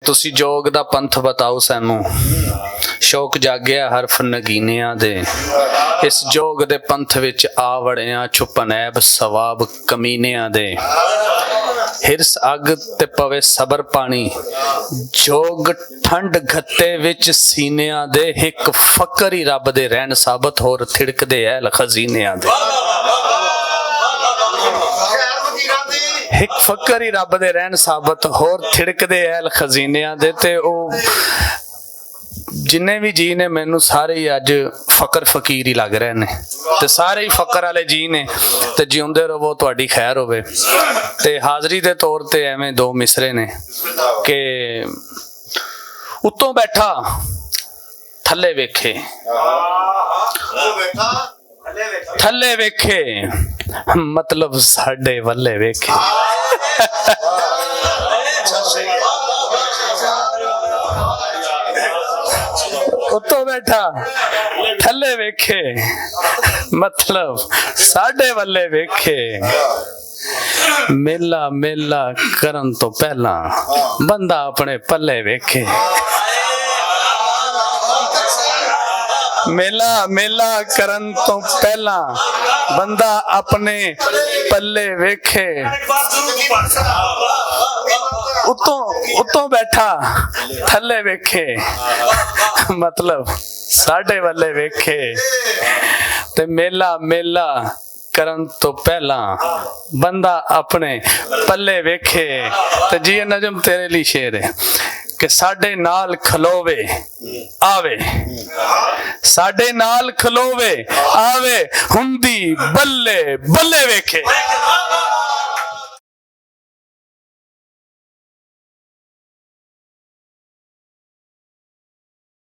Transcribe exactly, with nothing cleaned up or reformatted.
تسی جوگ دا پنتھ بتاؤ سینوں۔ شوق جاگیا حرف نگینیاں دے، اس جوگ دے پنتھ وچ آ وڑیاں، چھپن عیب ثواب کمینیاں دے۔ ہرس اگ تے پوے صبر پانی، جوگ ٹھنڈ گھتے وچ سینیاں دے۔ ہک فقر ہی رب دے رہن ثابت، ہور تھڑک دے اہل خزینیاں دے۔ ہک فقر ہی رب دے رہن ثابت، ہور تھڑک دے اہل خزینیاں دے۔ تے او جنہیں بھی جی نے، مینوں سارے ہی اج فقر فقیر ہی لگ رہے نے، تے سارے ہی فقر والے جی نے۔ تے جیوندے رہو، تہاڈی خیر ہوے۔ تے حاضری دے طور تے ایویں دو مصرے نے کہ اتوں بیٹھا، تھلے ویکھے، تھلے ویکھے، مطلب ساڈے ولے ویکھے۔ اتوں بیٹھا، تھلے ویکھے، مطلب ساڈے ولے ویکھے۔ میلا میلا کرن تو پہلاں بندہ اپنے پلے ویکھے۔ میلا میلا کرن تو پہلاں بندہ اپنے پلے ویکھے۔ اتوں اتوں بیٹھا، تھلے ویکھے، مطلب ساڈے ولے ویکھے۔ تے میلا میلا کرن تو پہلاں بندہ اپنے پلے ویکھے۔ تے جی نجم، تیرے لئی شعر ہے کہ ساڈے نال کھلووے، آوے، ساڈے نال کھلووے، آوے، ہندی بلے بلے ویکھے۔